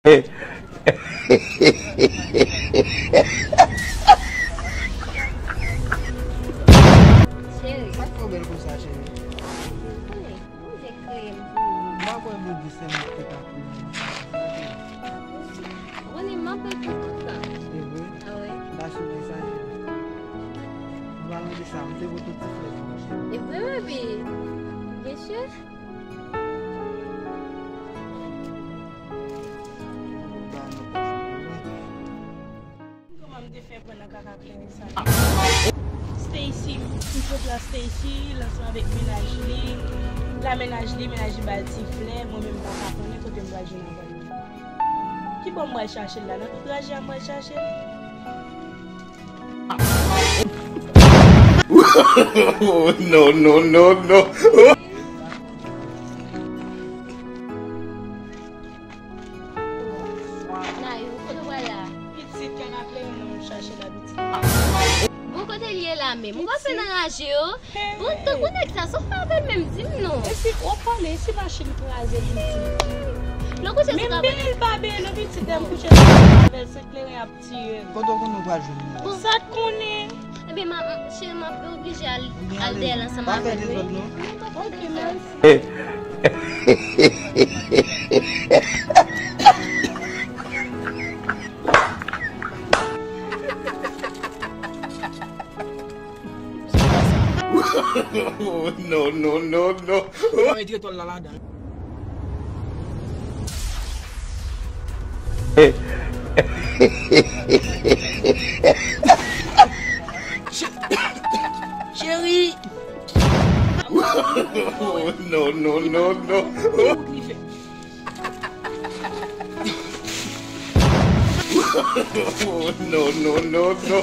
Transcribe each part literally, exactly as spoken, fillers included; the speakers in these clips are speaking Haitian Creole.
Cheri. Sa k fè w bèl konsa, cheri? Ou konnen, Bondye kreye m pou ou. M pa kwè Bondye sèlman te ka kreye m konsa. Ou konnen m ap bèl pou tout tan. Se vre? A wi. M ta swete sa, cheri. An palan de sa, m te voye ti flè pou ou, cheri. E vre, baby? Byen si. Kòman m te fè pran nan kaka kleren sa? Stacy, m sot la Stacy, l ansanm avèk mennaj li. La mennaj li, mennaj li ba l ti flè, mwen menm m pa ka konnen kote m pral jwenn avè l. Kibò m pral chache l la? Nan tout raje a m pral chache l? No, no, no, no. Nayou, kote w pral la? Pitit, kaka kleren nan m chache la, pitit. Bon, kote l ye la menm? Ou pa fè nan raje yo? Bon, tankou nèg sa, sa w fè avè l menm, di m non. E si w ap pale, e si machin kraze, pitit? Non, kouche sou kabane. Menm byen l pa byen non, pitit, lè m kouche sou kabane avè l, se kleren ap tiye l. Kote w konnen w pral jwenn li? Sa k konnen? Ebyen, m ap, cheri, m ap oblije al, al dèyè l ansanm avè l, wi. Pa fè dezòd, non. Ok, mèsi. No, no, no, no. Mwen retire tòl la ladan. Cheri. No, no, no, no. No, no, no, no.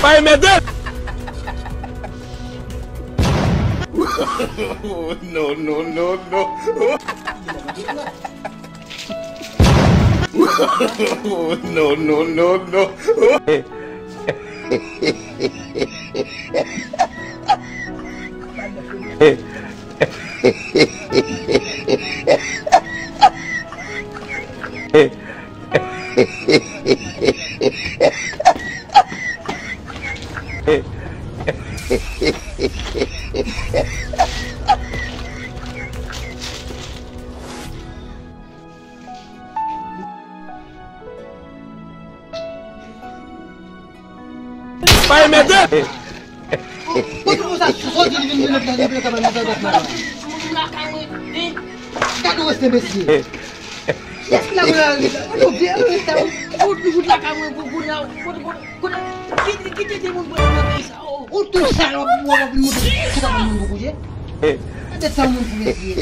Pa enmède! No, no, no, no. No, no, no, no. Pa enmède! Kote konsa soti li vin vin nan kabann nan sa dat la? Gade w se mesye. Kiyès ki la pou la? Kote w vye? Kote w lakay mwen? Kote kote kite kite moun pou la sa? Ou tou salòp, ou ap vin montre sou kabann moun pou kouje. Gade sa moun pou mesye.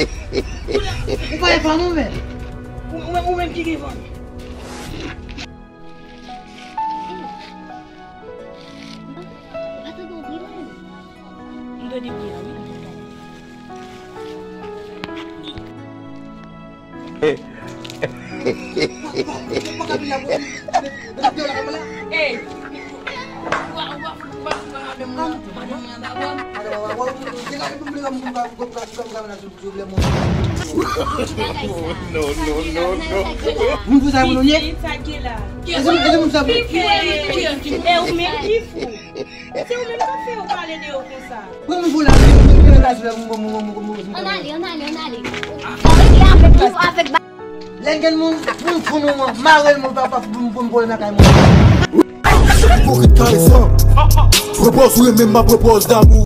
Ou pa gen fanm ou menm? Ou menm, ou menm ki gen fanm? M tande bri la. Moun pou sa moun ye? Èske moun sa moun? E ou menm ki fou. Se ou menm k ap fè yo pale de yo konsa. Pran moun pou la, moun pou la, moun pou la. Ann ale, ann ale, ann ale. Ou regle avèk nou, avèk ba- Lè n gen moun, moun fou nou an, mare l, moun pa, pa, pou, pou, pou lakay moun. Ipokrit karesan. Pran pòz ou renmen m, pa pran pòz damou.